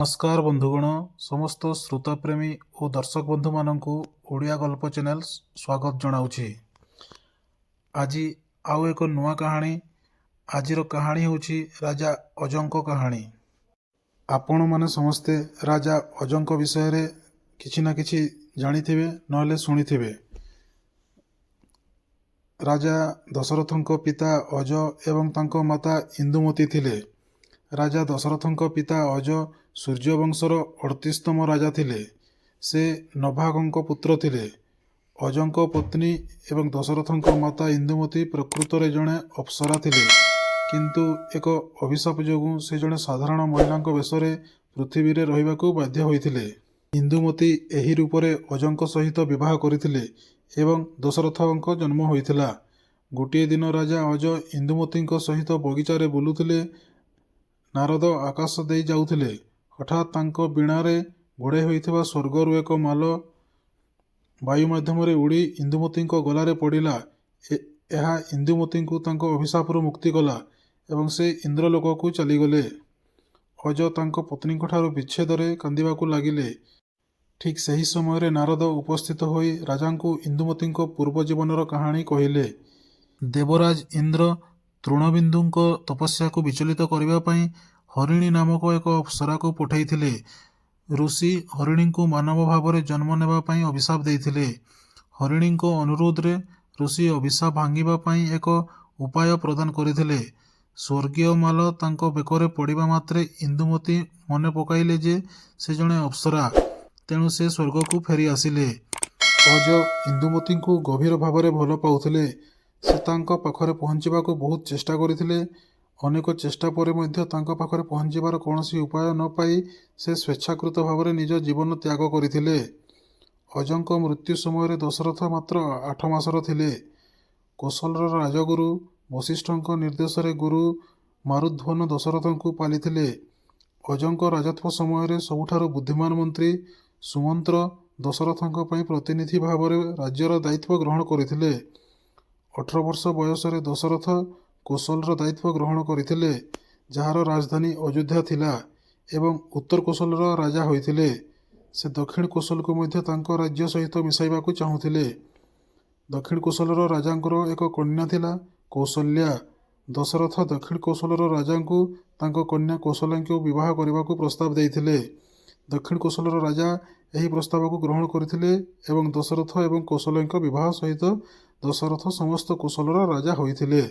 ନମସ୍କାର ବନ୍ଧୁଗଣ, ସମସ୍ତ ଶ୍ରୋତାପ୍ରେମୀ ଓ ଦର୍ଶକ ବନ୍ଧୁମାନଙ୍କୁ ଓଡ଼ିଆ ଗଳ୍ପ ଚ୍ୟାନେଲ ସ୍ୱାଗତ ଜଣାଉଛି। ଆଜି ଆଉ ଏକ ନୂଆ କାହାଣୀ। ଆଜିର କାହାଣୀ ହେଉଛି ରାଜା ଅଜଙ୍କ କାହାଣୀ। ଆପଣମାନେ ସମସ୍ତେ ରାଜା ଅଜଙ୍କ ବିଷୟରେ କିଛି ନା କିଛି ଜାଣିଥିବେ, ନହେଲେ ଶୁଣିଥିବେ। ରାଜା ଦଶରଥଙ୍କ ପିତା ଅଜ ଏବଂ ତାଙ୍କ ମାତା ଇନ୍ଦୁମତୀ ଥିଲେ। ରାଜା ଦଶରଥଙ୍କ ପିତା ଅଜ ସୂର୍ଯ୍ୟବଂଶର 38ତମ ରାଜା ଥିଲେ। ସେ ନଭାଗଙ୍କ ପୁତ୍ର ଥିଲେ। ଅଜଙ୍କ ପତ୍ନୀ ଏବଂ ଦଶରଥଙ୍କ ମାତା ଇନ୍ଦୁମତୀ ପ୍ରକୃତରେ ଜଣେ ଅପ୍ସରା ଥିଲେ, କିନ୍ତୁ ଏକ ଅଭିଶାପ ଯୋଗୁଁ ସେ ଜଣେ ସାଧାରଣ ମହିଳାଙ୍କ ବେଶରେ ପୃଥିବୀରେ ରହିବାକୁ ବାଧ୍ୟ ହୋଇଥିଲେ। ଇନ୍ଦୁମତୀ ଏହି ରୂପରେ ଅଜଙ୍କ ସହିତ ବିବାହ କରିଥିଲେ ଏବଂ ଦଶରଥଙ୍କ ଜନ୍ମ ହୋଇଥିଲା। ଗୋଟିଏ ଦିନ ରାଜା ଅଜ ଇନ୍ଦୁମତୀଙ୍କ ସହିତ ବଗିଚାରେ ବୁଲୁଥିଲେ। ନାରଦ ଆକାଶ ଦେଇ ଯାଉଥିଲେ। ହଠାତ୍ ତାଙ୍କ ବୀଣାରେ ଘୋଡ଼ାଇ ହୋଇଥିବା ସ୍ୱର୍ଗରୁ ଏକ ମାଲ ବାୟୁ ମାଧ୍ୟମରେ ଉଡ଼ି ଇନ୍ଦୁମତୀଙ୍କ ଗଳାରେ ପଡ଼ିଲା। ଏହା ଇନ୍ଦୁମତୀଙ୍କୁ ତାଙ୍କ ଅଭିଶାପରୁ ମୁକ୍ତି କଲା ଏବଂ ସେ ଇନ୍ଦ୍ରଲୋକକୁ ଚାଲିଗଲେ। ଅଜ ତାଙ୍କ ପତ୍ନୀଙ୍କଠାରୁ ବିଚ୍ଛେଦରେ କାନ୍ଦିବାକୁ ଲାଗିଲେ। ଠିକ୍ ସେହି ସମୟରେ ନାରଦ ଉପସ୍ଥିତ ହୋଇ ରାଜାଙ୍କୁ ଇନ୍ଦୁମତୀଙ୍କ ପୂର୍ବ ଜୀବନର କାହାଣୀ କହିଲେ। ଦେବରାଜ ଇନ୍ଦ୍ର ତୃଣବିନ୍ଦୁଙ୍କ ତପସ୍ୟାକୁ ବିଚଳିତ କରିବା ପାଇଁ ହରିଣୀ ନାମକ ଏକ ଅପ୍ସରାକୁ ପଠାଇଥିଲେ। ଋଷି ହରିଣୀଙ୍କୁ ମାନବ ଭାବରେ ଜନ୍ମ ନେବା ପାଇଁ ଅଭିଶାପ ଦେଇଥିଲେ। ହରିଣୀଙ୍କ ଅନୁରୋଧରେ ଋଷି ଅଭିଶାପ ଭାଙ୍ଗିବା ପାଇଁ ଏକ ଉପାୟ ପ୍ରଦାନ କରିଥିଲେ। ସ୍ୱର୍ଗୀୟ ମାଲ ତାଙ୍କ ବେକରେ ପଡ଼ିବା ମାତ୍ରେ ଇନ୍ଦୁମତୀ ମନେ ପକାଇଲେ ଯେ ସେ ଜଣେ ଅପ୍ସରା, ତେଣୁ ସେ ସ୍ୱର୍ଗକୁ ଫେରି ଆସିଲେ। ଅଜ ଇନ୍ଦୁମତୀଙ୍କୁ ଗଭୀର ଭାବରେ ଭଲ ପାଉଥିଲେ। ସେ ତାଙ୍କ ପାଖରେ ପହଞ୍ଚିବାକୁ ବହୁତ ଚେଷ୍ଟା କରିଥିଲେ। ଅନେକ ଚେଷ୍ଟା ପରେ ମଧ୍ୟ ତାଙ୍କ ପାଖରେ ପହଞ୍ଚିବାର କୌଣସି ଉପାୟ ନ ପାଇ ସେ ସ୍ୱେଚ୍ଛାକୃତ ଭାବରେ ନିଜ ଜୀବନ ତ୍ୟାଗ କରିଥିଲେ। ଅଜଙ୍କ ମୃତ୍ୟୁ ସମୟରେ ଦଶରଥ ମାତ୍ର 8 ମାସର ଥିଲେ। କୋଶଲର ରାଜଗୁରୁ ବଶିଷ୍ଠଙ୍କ ନିର୍ଦ୍ଦେଶରେ ଗୁରୁ ମାରୁଧ୍ୱନ ଦଶରଥଙ୍କୁ ପାଳିଥିଲେ। ଅଜଙ୍କ ରାଜତ୍ୱ ସମୟରେ ସବୁଠାରୁ ବୁଦ୍ଧିମାନ ମନ୍ତ୍ରୀ ସୁମନ୍ତ୍ର ଦଶରଥଙ୍କ ପାଇଁ ପ୍ରତିନିଧି ଭାବରେ ରାଜ୍ୟର ଦାୟିତ୍ୱ ଗ୍ରହଣ କରିଥିଲେ। 18 ବର୍ଷ ବୟସରେ ଦଶରଥ କୋଶଲର ଦାୟିତ୍ୱ ଗ୍ରହଣ କରିଥିଲେ, ଯାହାର ରାଜଧାନୀ ଅଯୋଧ୍ୟା ଥିଲା, ଏବଂ ଉତ୍ତର କୋଶଲର ରାଜା ହୋଇଥିଲେ। ସେ ଦକ୍ଷିଣ କୋଶଲକୁ ମଧ୍ୟ ତାଙ୍କ ରାଜ୍ୟ ସହିତ ମିଶାଇବାକୁ ଚାହୁଁଥିଲେ। ଦକ୍ଷିଣ କୋଶଲର ରାଜାଙ୍କର ଏକ କନ୍ୟା ଥିଲା, କୌଶଲ୍ୟା। ଦଶରଥ ଦକ୍ଷିଣ କୋଶଲର ରାଜାଙ୍କୁ ତାଙ୍କ କନ୍ୟା କୌଶଲ୍ୟାଙ୍କୁ ବିବାହ କରିବାକୁ ପ୍ରସ୍ତାବ ଦେଇଥିଲେ। ଦକ୍ଷିଣ କୋଶଲର ରାଜା ଏହି ପ୍ରସ୍ତାବକୁ ଗ୍ରହଣ କରିଥିଲେ ଏବଂ ଦଶରଥ ଏବଂ କୌଶଲ୍ୟାଙ୍କ ବିବାହ ସହିତ ଦଶରଥ ସମସ୍ତ କୋଶଲର ରାଜା ହୋଇଥିଲେ।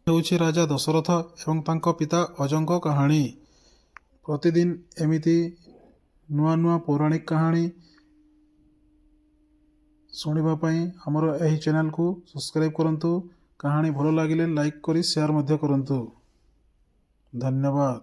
ହେଉଛି ରାଜା ଦଶରଥ ଏବଂ ତାଙ୍କ ପିତା ଅଜଙ୍କ କାହାଣୀ। ପ୍ରତିଦିନ ଏମିତି ନୂଆ ନୂଆ ପୌରାଣିକ କାହାଣୀ ଶୁଣିବା ପାଇଁ ଆମର ଏହି ଚ୍ୟାନେଲକୁ ସବସ୍କ୍ରାଇବ୍ କରନ୍ତୁ। କାହାଣୀ ଭଲ ଲାଗିଲେ ଲାଇକ୍ କରି ସେୟାର ମଧ୍ୟ କରନ୍ତୁ। ଧନ୍ୟବାଦ।